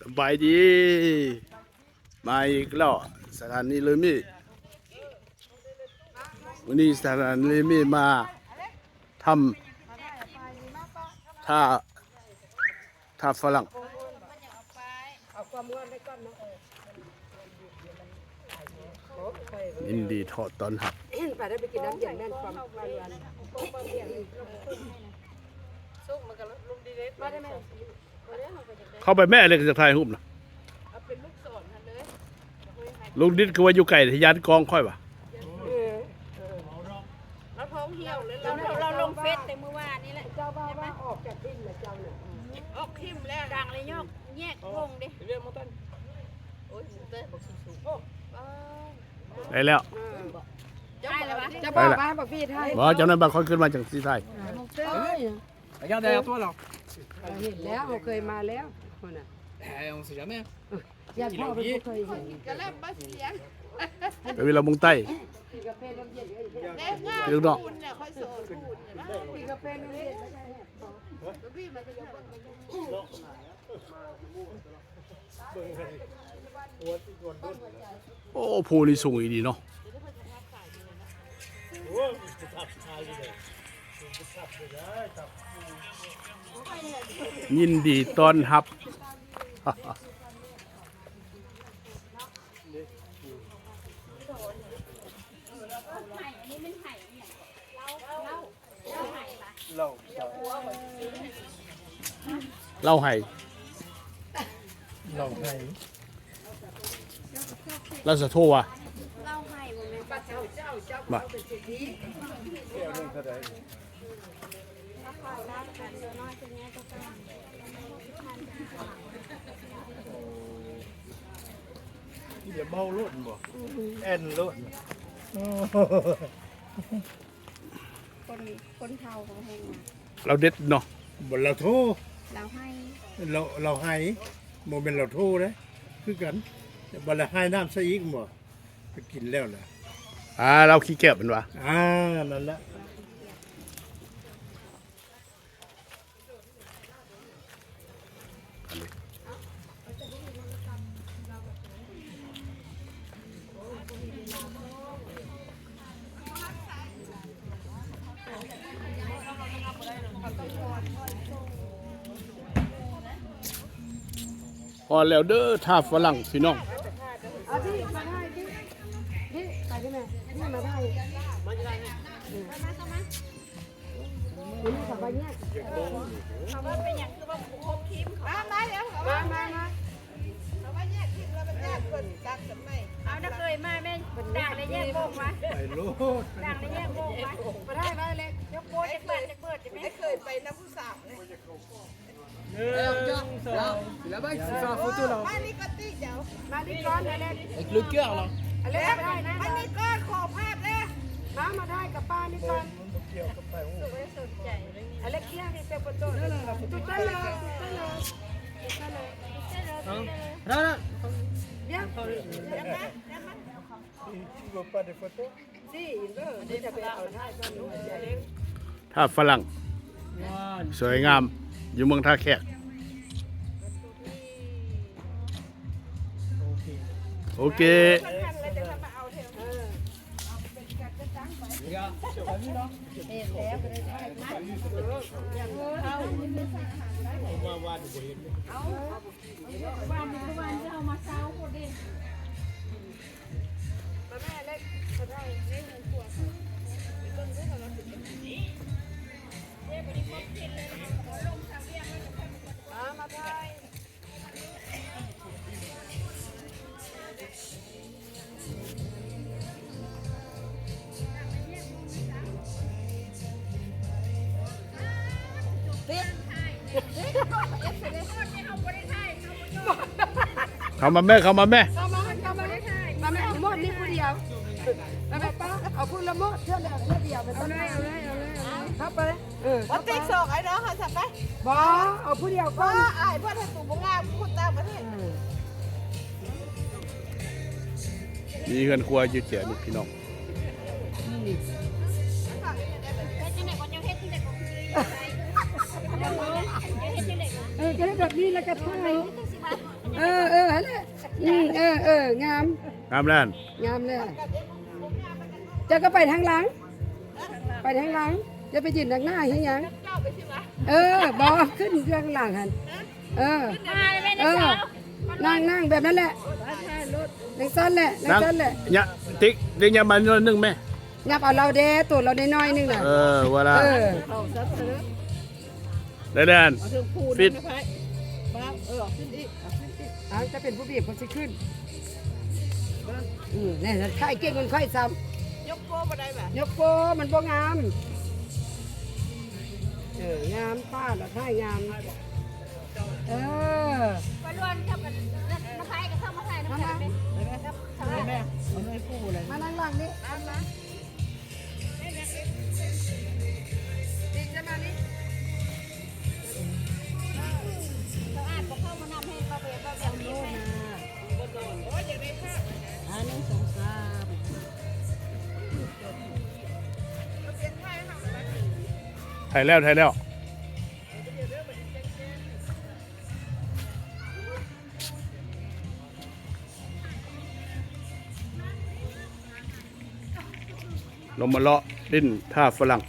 ສະບາຍດີ ມາອີກແລ້ວ ສະຖານີເລີມີ. ມື້ນີ້ສະຖານີເລີມີມາທຳທ່າ ທ່າຝຣັ່ງ. ຍິນດີຕ້ອນຮັບ. ໄປໄດ້ໄປກິນນ້ຳເຢັນແມ່ນຄວາມ ເຂົ້າໄປແມ່ເລັກຈະຖ່າຍຮູບນະ. ລຸງດິດຄືວ່າຢູ່ໄກ ຢ້ານກ້ອງຂ້ອຍວ່າ. ເອີ ລາວທ້ອງຫ່ຽວເລີຍ ລາວ ລາວລົງເຟສແຕ່ມື້ວານນີ້ແຫຼະ. ເຈົ້າວ່າ ວ່າອອກຈາກຖິ່ນລະເຈົ້ານະ. ອອກຖິ່ນແລ້ວ ດັງເລີຍ ຍອກແຍກວົງເດ້. ໂອ້ຍ ແຕ່ບັກສຸກໆ ໂອ້ ໄດ້ແລ້ວ ໄດ້ແລ້ວວະ. ເຈົ້າບອກວ່າບໍ່ປີດໃຫ້ ບໍ່ ເຈົ້ານັ້ນບາງຄົນຂຶ້ນມາຈັ່ງຊິຖ່າຍ. Regarde derrière toi là. ເຮົາເຫັນແລ້ວ ເຮົາເຄີຍມາແລ້ວພຸ້ນນະ. Eh, on sait jamais. ຢ້ານພໍ່ເພິ່ນບໍ່ເຄີຍເຫັນ. ກະແລັບມາສຽງ ໄປວິລະມຸງໃຕ້ ພີ່ນ້ອງ. ໂອ້ ພູນີ້ສູງອີ່ຫຼີເນາະ. ຍິນດີຕ້ອນຮັບ. ເລົ່າໄຫ້ ເລົ່າໄຫ້ ລາວສະໂທວ່າ ເລົ່າໄຫ້ບໍ່ແມ່ນ ມາ ຢ່າເມົາໂລດບໍ່ ແອ່ນໂລດ. ຄົນ ຄົນເຖົ້າຂອງແຮງນະ ລາວເດັດເນາະ. ບໍ່ ລາວໂທ ລາວໄຫ້ ລາວ ລາວໄຫ້ ບໍ່ແມ່ນລາວໂທເດ້ ຄືກັນ. ບັດລະໄຫ້ນ້ຳໃສ່ອີກບໍ່ ໄປກິນແລ້ວນະ. ອ່າ ລາວຂີ້ແກບແມ່ນຫວາ? ອ່າ ນັ້ນລະ. ຮອດແລ້ວເດີ ທ່າຝຣັ່ງພີ່ນ້ອງ. ເອົາທີ່ມາຖ່າຍທີ່ ທີ່ໄປທີ່ແມ່ ທີ່ມາຖ່າຍ ມາມາມາ ມາມາແລ້ວ ມາມາມາ. ເອົານະເຄີຍມາແມ່ ດ່າງໄດ້ແຍກວົງວະ ດ່າງໄດ້ແຍກວົງວະ. ມາໄດ້ມາເລັກ ຍົກໂປ້ຈັກບາດຈັກເບີດ ໄດ້ເຄີຍໄປນຳຜູ້ສາວເລີຍ. ໜຶ່ງ ສອງ ລະບາຍ ສາວໂຟໂຕ້ລາວ ມານີ້ກ່ອນຕິເຈົ້າ ມານີ້ກ່ອນ ອາເລັກ ເອັກເລີເກີລາວ ອາເລັກ ມານີ້ກ່ອນ ຂໍພາບເດີ້ ມາ ມາຖ່າຍກັບປ້ານີ້ກ່ອນ. ອາເລັກ ເກັບໃສ່ໂຟໂຕ້ ທຸກຄົນເລີຍ ທຸກຄົນເລີຍ ທຸກຄົນເລີຍ ເອົາ ເອົາ ເອົາ Tu veux pas des photos? ທ່າຝຣັ່ງ ສວຍງາມ ຢູ່ເມືອງທ່າແຂກ. ໂອເຄ ເຂົ້າມາແມ່ ເຂົ້າມາແມ່ ເຂົ້າມາ ເຂົ້າມາ ມາແມ່ ໝົດນີ້ຜູ້ດຽວ ມາແມ່ ປ້າ ເອົາຜູ້ລະໝົດ ເທື່ອດຽວ ເທື່ອດຽວ ເອົາເລີຍ ເອົາເລີຍ ເອົາເລີຍ ເຂົ້າໄປ ເອີ ບໍ່ຕິດສອງ ໄອ້ນ້ອງເຮົາຊະໄປ ບໍ່ ເອົາຜູ້ດຽວກ່ອນ ບໍ່ ອາຍເພິ່ນ ໃຫ້ປູບໍ່ງາມ ຄົນຕ່າງປະເທດ ເອີ ມີເຮືອນຄົວຢູ່ແຈນີ້ພີ່ນ້ອງ. ເຮັດຈັ່ງໃດກໍ ເຈົ້າເຮັດຈັ່ງໃດກໍຄື ເອີ ກໍເຮັດແບບນີ້ແລ້ວກໍຖ່າຍ. ເອີ ເອີ ຫັ້ນແຫຼະ ອືມ ເອີ ເອີ ງາມ ງາມແລ້ວ ງາມແລ້ວ. ເຈົ້າກໍໄປທາງຫຼັງ ໄປທາງຫຼັງ ຢ່າໄປຢືນທາງໜ້າເຮັດຫຍັງ. ເອີ ບໍ່ ຂຶ້ນທາງຫຼັງຫັ້ນ ເອີ ເອີ ນັ່ງ ນັ່ງແບບນັ້ນແຫຼະ ນັ່ງຊັ້ນແຫຼະ ນັ່ງຊັ້ນແຫຼະ. ຍະ ຕິກ ຕິກ ຍັບມາໜ້ອຍໜຶ່ງແມ່ ຍັບເອົາລາວແດ່ ໂຕລາວນ້ອຍໆໜຶ່ງນະ. ເອີ ວ່າລະ ເອີ ໄດ້ແລ້ວ ເອົາເທິງພູນ ຟິດ ເອີ ເອົາຂຶ້ນອີກ ເອົາຂຶ້ນອີກ. ອ້າວ ຈະເປັນຜູ້ບີບ ເຂົາຊິຂຶ້ນ ອືມ ແນ່ ຖ່າຍເກັ່ງກວ່າຂ້ອຍຊ້ຳ. ຍົກໂປ້ບໍ່ໄດ້ຫວາ? ຍົກໂປ້ມັນບໍ່ງາມ. ເອີ ງາມ ປ້າລະຖ່າຍງາມ. ເອີ ໄປລວນກັບອັນນັ້ນ ມາຖ່າຍກັບເຂົາ ມາຖ່າຍນຳກັນ ມາ ມາ ມາ ເອົາໜ່ວຍຜູ້ເລີຍ ມານັ່ງຫຼັງນີ້ ມາ ມາ. ຖ່າຍແລ້ວ ຖ່າຍແລ້ວ. ລົງມາເລາະຫຼິ້ນທ່າຝຣັ່ງ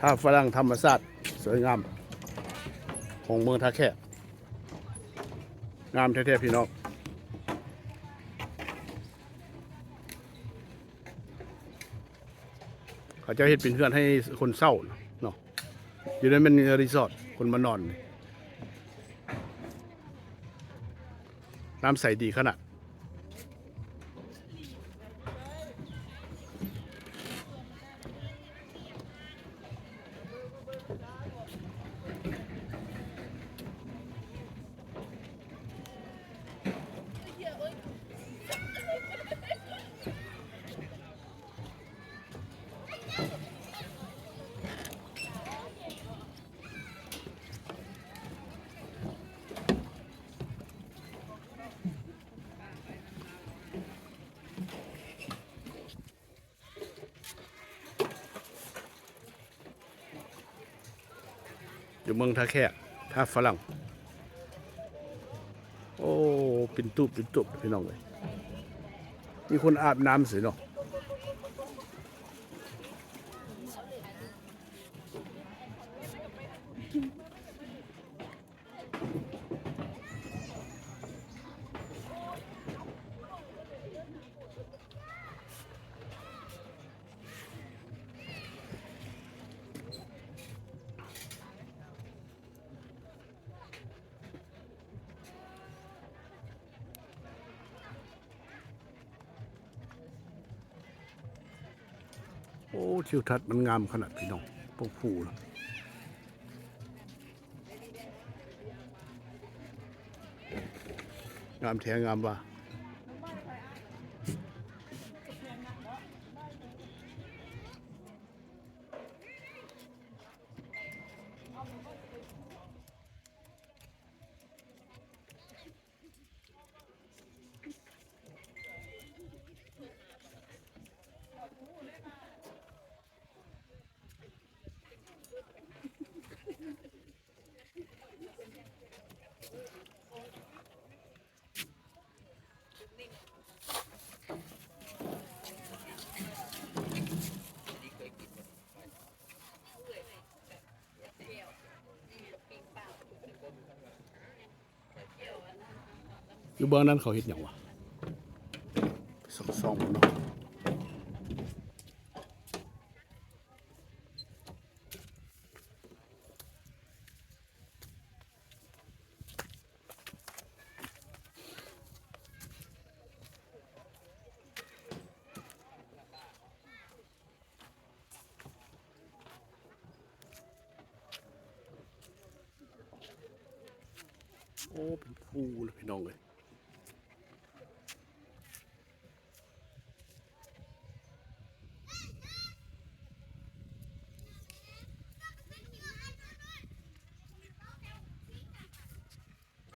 ທ່າຝຣັ່ງທຳມະຊາດສວຍງາມຂອງເມືອງທ່າແຂກ ງາມແທ້ໆ ພີ່ນ້ອງ. ເຂົາເຈົ້າເຮັດເປັນເຮືອນໃຫ້ຄົນເຊົ່າເນາະ ຢູ່ໃນແມ່ນຣີສອດ ຄົນມານອນ ນ້ຳໃສດີຂະໜາດ. ຢູ່ເມືອງທ່າແຂກ ທ່າຝຣັ່ງ ໂອ້ ເປັນຕູບເປັນຕູບ ພີ່ນ້ອງເອີຍ ມີຄົນອາບນ້ຳຊິເນາະ. ໂອ້ ທິວທັດມັນງາມຂະໜາດ ພີ່ນ້ອງ ພວກພູນະ ງາມແທ້ງາມວ່າ. ຢູ່ເບື້ອງນັ້ນເຂົາເຮັດຫຍັງວະ? ໄປສ່ອງໆເບິ່ງເນາະ. ໂອ້ ເປັນພູເລີຍ ພີ່ນ້ອງເອີຍ.